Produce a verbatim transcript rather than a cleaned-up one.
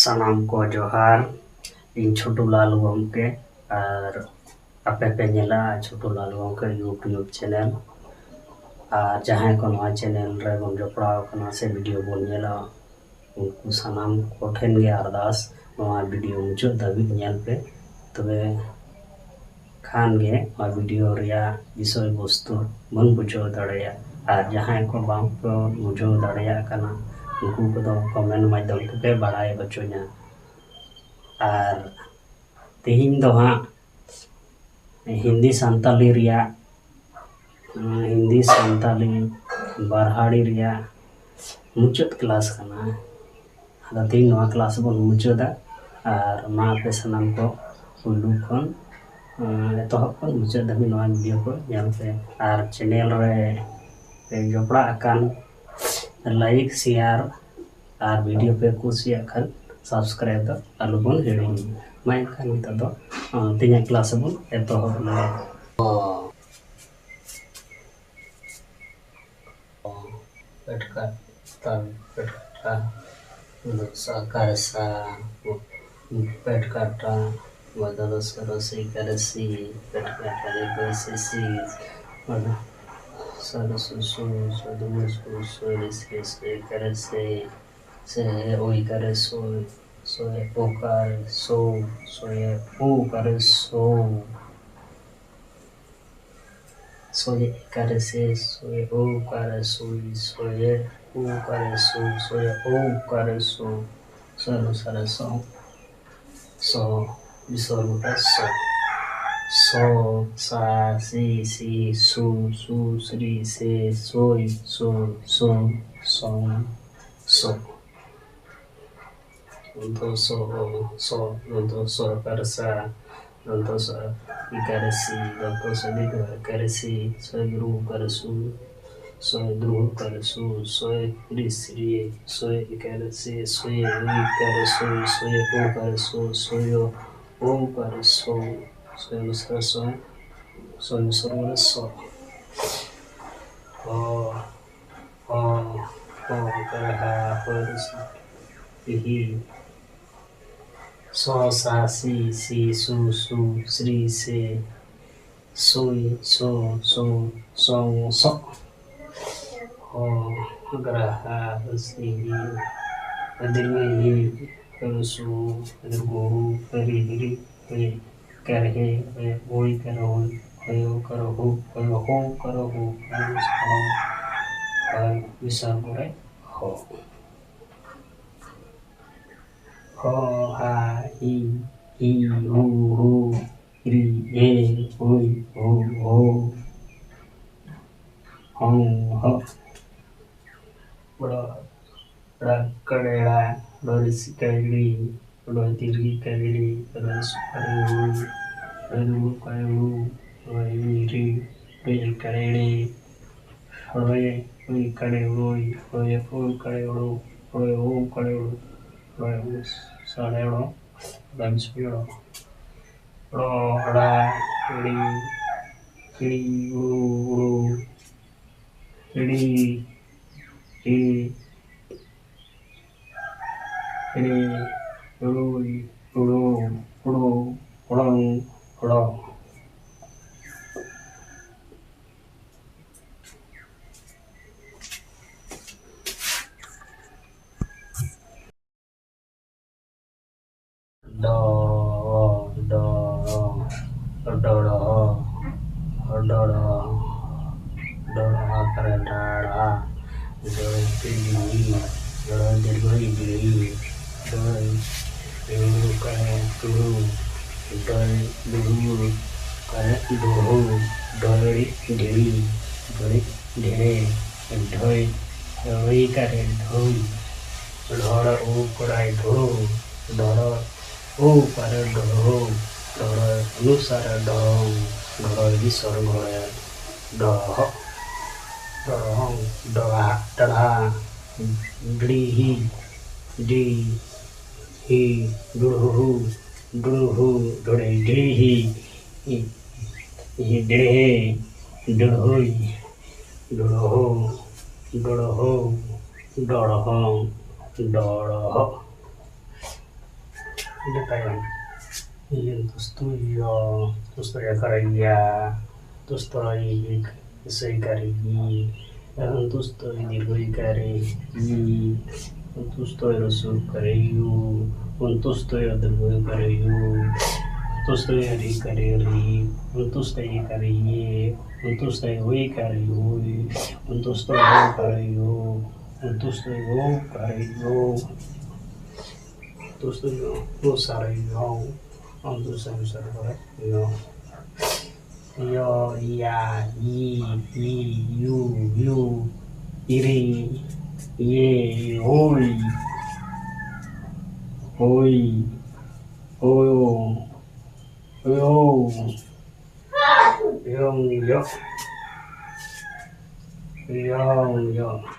ᱥᱟᱱᱟᱢ ᱠᱚ ᱡᱚᱦᱟᱨ᱾ ᱤᱧ ᱪᱷᱳᱴᱩ ᱞᱟᱞ ᱜᱚᱢᱠᱮ, ᱟᱨ ᱟᱯᱮ ᱯᱮ ᱧᱮᱞᱟ ᱪᱷᱳᱴᱩ ᱞᱟᱞ ᱜᱚᱢᱠᱮ YouTube channel᱾ ᱟᱨ ᱡᱟᱦᱟᱸᱭ ᱠᱚ ᱱᱚᱣᱟ channel ᱨᱮᱵᱚᱱ ᱡᱚᱯᱲᱟᱣ ᱟᱠᱟᱱᱟ ᱥᱮ video ᱵᱚᱱ ᱧᱮᱞᱟ, ᱩᱱᱠᱩ ᱥᱟᱱᱟᱢ ᱠᱚᱴᱷᱮᱱ ᱜᱮ ᱟᱨᱫᱟᱥ, ᱱᱚᱣᱟ video ᱢᱩᱪᱟᱹᱫ ᱫᱷᱟᱹᱵᱤᱡ ᱧᱮᱞ ᱯᱮ, ᱛᱚᱵᱮ ᱠᱷᱟᱱ ᱜᱮ ᱱᱚᱣᱟ video ᱨᱮᱭᱟᱜ ᱵᱤᱥᱚᱭ ᱵᱚᱥᱛᱩ ᱵᱚᱱ ᱵᱩᱡᱷᱟᱹᱣ ᱫᱟᱲᱮᱭᱟᱜᱼᱟ᱾ ᱟᱨ ᱡᱟᱦᱟᱸᱭ ᱠᱚ ᱵᱟᱝ ᱠᱚ ᱵᱩᱡᱷᱟᱹᱣ ᱫᱟᱲᱮᱭᱟᱜ ᱠᱟᱱᱟ, ᱩᱱᱠᱩ ᱠᱚᱫᱚ comment ᱢᱟᱫᱽᱫᱷᱚᱢ ᱛᱮᱯᱮ ᱵᱟᱲᱟᱭ ᱦᱚᱪᱚᱧᱟ᱾ ᱟᱨ ᱛᱮᱦᱮᱧ ᱫᱚ ᱦᱟᱸᱜ ᱦᱤᱱᱫᱤ ᱥᱟᱱᱛᱟᱞᱤ ᱨᱮᱭᱟᱜ, ᱦᱤᱱᱫᱤ ᱥᱟᱱᱛᱟᱞᱤ ᱵᱟᱨᱦᱟᱲᱤ ᱨᱮᱭᱟᱜ ᱢᱩᱪᱟᱹᱫ class ᱠᱟᱱᱟ᱾ ᱟᱫᱚ ᱛᱮᱦᱮᱧ ᱱᱚᱣᱟ class ᱵᱚᱱ ᱢᱩᱪᱟᱹᱫᱟ᱾ ᱟᱨ ᱢᱟ ᱟᱯᱮ ᱥᱟᱱᱟᱢ ᱠᱚ ᱯᱩᱭᱞᱩ ᱠᱷᱚᱱ, ᱮᱸ, ᱮᱛᱚᱦᱚᱵ ᱠᱷᱚᱱ ᱢᱩᱪᱟᱹᱫ ᱫᱷᱟᱹᱵᱤᱡ ᱱᱚᱣᱟ video ᱠᱚ ᱧᱮᱞ ᱯᱮ᱾ ᱟᱨ channel ᱨᱮ ᱯᱮ ᱡᱚᱯᱲᱟᱜ ᱟᱠᱟᱱ, like, share ᱟᱨ video ᱯᱮ ᱠᱩᱥᱤᱭᱟᱜ ᱠᱷᱟᱱ subscribe ᱫᱚ ᱟᱞᱚ ᱵᱚᱱ ᱦᱤᱲᱤᱧ᱾ ᱢᱟ ᱮᱱᱠᱷᱟᱱ ᱱᱤᱛᱚᱜ ᱫᱚ, ᱮᱸ, ᱛᱮᱦᱮᱧᱟᱜ class ᱵᱚᱱ ᱮᱛᱚᱦᱚᱵ ᱞᱮᱜᱮ᱾ ᱯᱮᱴᱠᱟᱴᱟ, ᱯᱮᱴᱠᱟᱴᱟ, ᱥᱟᱠᱟᱨ ᱥᱟ, ᱯᱮᱴᱠᱟᱴᱟ, ᱵᱚᱫᱚᱞ ᱥᱚᱨᱚᱥᱤ ᱠᱟᱨᱥᱤ, ᱯᱮᱴᱠᱟᱴᱟ ᱠᱟᱨᱥᱤ ᱥᱤ, ᱵᱚᱫᱚᱞ ᱥᱚᱨᱚᱥᱩ ᱥᱩ, ᱥᱚᱫᱚᱢ ᱥᱩ, ᱥᱚᱨᱤᱥᱤ ᱥᱩ ᱠᱟᱨᱥᱤ, ᱥᱮ ᱳᱭ ᱠᱟᱨᱮ ᱥᱳᱭ, ᱥᱳᱭ ᱳ ᱠᱟᱨᱮ ᱥᱳ, ᱥᱳᱭ ᱳ ᱠᱟᱨᱮ ᱥᱳ᱾ ᱥᱚᱭ ᱮᱠᱟᱨᱮ ᱥᱮ, ᱥᱚᱭ ᱳ ᱠᱟᱨᱮ ᱥᱩᱭ, ᱥᱚᱭ ᱳ ᱠᱟᱨᱮ ᱥᱩ, ᱥᱚᱭ ᱳ ᱠᱟᱨᱮ ᱥᱩ, ᱥᱚᱭ ᱚᱱᱩᱥᱟᱨᱮ ᱥᱚ, ᱥᱚ, ᱵᱤᱥᱚᱨᱜᱚ ᱥᱚ᱾ ᱥᱚ, ᱥᱟ, ᱥᱤ, ᱥᱤ, ᱥᱩ, ᱥᱩ, ᱥᱨᱤ, ᱥᱮ, ᱥᱳᱭ, ᱥᱳ, ᱥᱳ, ᱥᱚ, ᱥᱚ᱾ ᱫᱚ ᱥᱚ, ᱥᱚ, ᱫᱚ ᱥᱚ ᱟᱠᱟᱨ ᱥᱟ, ᱫᱚ ᱥᱚ ᱤᱠᱟᱨ ᱥᱤ, ᱫᱚ ᱥᱚ ᱫᱤᱨᱜᱷᱚ ᱟᱠᱟᱨ ᱥᱤ, ᱥᱚᱭ ᱫᱨᱩ ᱟᱠᱟᱨ ᱥᱩ, ᱥᱚᱭ ᱫᱨᱩ ᱟᱠᱟᱨ ᱥᱩ, ᱥᱚᱭ ᱨᱤ ᱥᱨᱤ, ᱥᱚᱭ ᱤᱠᱟᱨ ᱥᱤ, ᱥᱚᱭ ᱩ ᱟᱠᱟᱨ ᱥᱩ, ᱥᱚᱭ ᱳ ᱟᱠᱟᱨ ᱥᱩ, ᱥᱚᱭ ᱳ ᱟᱠᱟᱨ ᱥᱩ, ᱥᱚᱭ ᱚᱱᱩᱥᱟᱨ ᱥᱚᱭ, ᱥᱚᱭ ᱚᱱᱩᱥᱟᱨ ᱢᱟᱱᱮ ᱥᱚ᱾ ᱦᱚ, ᱦᱚ, ᱦᱚ ᱟᱠᱟᱨ ᱦᱟ, ᱦᱚ ᱨᱤ ᱥᱤ, ᱦᱤ, ᱥᱚ ᱥᱟ ᱥᱤ ᱥᱤ ᱥᱩ ᱥᱩ ᱥᱨᱤ ᱥᱮ ᱥᱩᱭ ᱥᱩ ᱥᱩ ᱥᱚᱝ ᱥᱚᱜ᱾ ᱦᱚ ᱦᱟᱜᱽᱨᱟ ᱦᱟ ᱦᱟᱹᱥᱤ ᱦᱤ ᱦᱟᱹᱫᱨᱤ ᱦᱤ ᱦᱟᱹᱨᱩ ᱥᱩ ᱦᱟᱹᱫᱨᱤ ᱜᱩ ᱦᱩ ᱦᱟᱹᱨᱤ ᱦᱤᱨᱤ ᱦᱩᱭ ᱠᱟᱨᱦᱮ ᱦᱩᱭ ᱦᱩᱭ ᱠᱟᱨᱦᱩᱭ ᱦᱩᱭ ᱠᱟᱨᱦᱩ ᱦᱩᱭ ᱦᱩ ᱠᱟᱨᱦᱩ ᱦᱩᱭ ᱥᱚ ᱦᱚ ᱦᱚᱭ ᱵᱤᱥᱟᱞ ᱠᱚᱨᱮ ᱦᱚ᱾ ᱦᱚ ᱦᱟ ᱦᱤ ᱦᱤ ᱦᱩ ᱦᱩ ᱦᱤᱨᱤ ᱦᱮ ᱦᱩᱭ ᱦᱩ ᱦᱩ ᱦᱚᱝ ᱦᱚ᱾ ᱵᱚᱲᱚ ᱲᱟ ᱠᱟᱲᱮᱲᱟ ᱲᱚ ᱨᱤᱥᱤ ᱠᱟᱲᱤ ᱲᱚ ᱫᱤᱨᱜᱤ ᱠᱟᱲᱤ ᱲᱚ ᱥᱩ ᱠᱟᱲᱤ ᱲᱩ ᱲᱚ ᱫᱩᱲᱩ ᱠᱟᱲᱤ ᱲᱩ ᱲᱚ ᱨᱤ ᱨᱤ ᱲᱚ ᱠᱟᱲᱤ ᱲᱤ ᱲᱚ ᱩᱭ ᱠᱟᱲᱤ ᱲᱩᱭ ᱲᱚ ᱩ ᱠᱟᱲᱤ ᱲᱩ ᱲᱚ ᱩ ᱠᱟᱲᱤ ᱲᱩ ᱲᱚ ᱩ ᱥᱟᱲᱮ ᱲᱚ ᱲᱚ ᱥᱩᱭ ᱲᱚ ᱲᱚ ᱲᱟ ᱲᱤ ᱲᱤ ᱲᱩ ᱲᱩ ᱲᱤ ᱲᱤ ᱲᱤ ᱲᱩᱭ ᱲᱩᱲᱩ ᱲᱩᱲᱩ ᱲᱚᱝ ᱲᱚ᱾ ᱰᱚ ᱰᱚ ᱰᱚᱲᱚ ᱰᱚᱲᱚ ᱰᱚᱲᱚ ᱟᱠᱟᱨᱮ ᱰᱟᱲᱟ ᱰᱚᱲᱚ ᱛᱤᱞᱤ ᱰᱚᱲᱚ ᱫᱤᱨᱜᱷᱚ ᱤ ᱰᱤᱲᱤ ᱰᱚᱲᱚ ᱰᱩᱲᱩ ᱠᱟᱨᱮ ᱰᱩᱲᱩ ᱰᱚᱲᱚ ᱰᱩᱲᱩ ᱠᱟᱨᱮ ᱰᱩᱲᱩ ᱰᱚᱲᱚ ᱰᱤᱲᱤ ᱰᱚᱲᱚ ᱰᱷᱮᱲᱮ ᱰᱷᱚᱭ ᱰᱚᱲᱚ ᱠᱟᱨᱮ ᱰᱷᱚᱭ ᱰᱷᱚᱲᱚ ᱩ ᱠᱚᱲᱟᱭ ᱰᱷᱚᱲᱚ ᱰᱷᱚᱲᱚ ᱩ ᱠᱟᱨᱮ ᱰᱷᱚᱲᱚ ᱰᱷᱚᱲᱚ ᱩ ᱥᱟᱨᱮ ᱰᱷᱚᱲᱚᱝ ᱰᱷᱚᱲᱚ ᱤ ᱥᱚᱨ ᱜᱷᱚᱲᱮ ᱰᱷᱚᱦᱚ ᱰᱷᱚᱲᱚᱝ ᱰᱷᱚᱲᱟ ᱰᱷᱚᱲᱟ ᱰᱷᱤᱲᱦᱤ ᱰᱷᱤᱲᱦᱤ ᱰᱷᱩᱲᱦᱩ ᱰᱷᱩᱲᱦᱩ ᱰᱷᱚᱲᱮ ᱰᱷᱤᱲᱦᱤ ᱦᱤ ᱰᱷᱮᱲᱦᱮ ᱰᱷᱩᱲᱦᱩᱭ ᱰᱚᱲᱦᱚ ᱰᱚᱲᱦᱚ ᱰᱚᱲᱦᱚ ᱰᱚᱲᱦᱚ ᱤᱱᱟᱹ ᱛᱟᱭᱚᱢ, ᱤᱭᱟᱹ ᱫᱩᱥᱛᱩ ᱤᱭᱚ, ᱫᱩᱥᱛᱩ ᱭᱟᱠᱟᱨᱮ ᱤᱭᱟ, ᱫᱩᱥᱛᱩ ᱤᱥᱟᱹᱭ ᱠᱟᱨᱮ ᱤ, ᱫᱩᱥᱛᱩ ᱫᱤᱨᱜᱷᱚᱭ ᱠᱟᱨᱮ ᱤ, ᱫᱩᱥᱛᱩ ᱨᱚᱥᱩ ᱠᱟᱨᱮ ᱭᱩ, ᱫᱩᱥᱛᱩ ᱫᱤᱨᱜᱷᱚᱭ ᱠᱟᱨᱮ ᱭᱩ, ᱫᱩᱥᱛᱩ ᱨᱤ ᱠᱟᱨᱮ ᱨᱤ, ᱫᱩᱥᱛᱩ ᱤᱭᱟᱹ ᱠᱟᱨᱮ ᱤᱭᱮ, ᱫᱩᱥᱛᱩ ᱦᱩᱭ ᱠᱟᱨᱮ ᱦᱩᱭ, ᱫᱩᱥᱛᱩ ᱦᱩ ᱠᱟᱨᱮ ᱭᱩ, ᱫᱩᱥᱛᱩ ᱦᱩ ᱠᱟᱨᱮ U. Tusto yo, no sare yo, on tu sare sare yo. Yo, ya, yi, yi, yu, yu, iri, ye, hoi, hoi, oyo, oyo, yo, yo, yo, yo.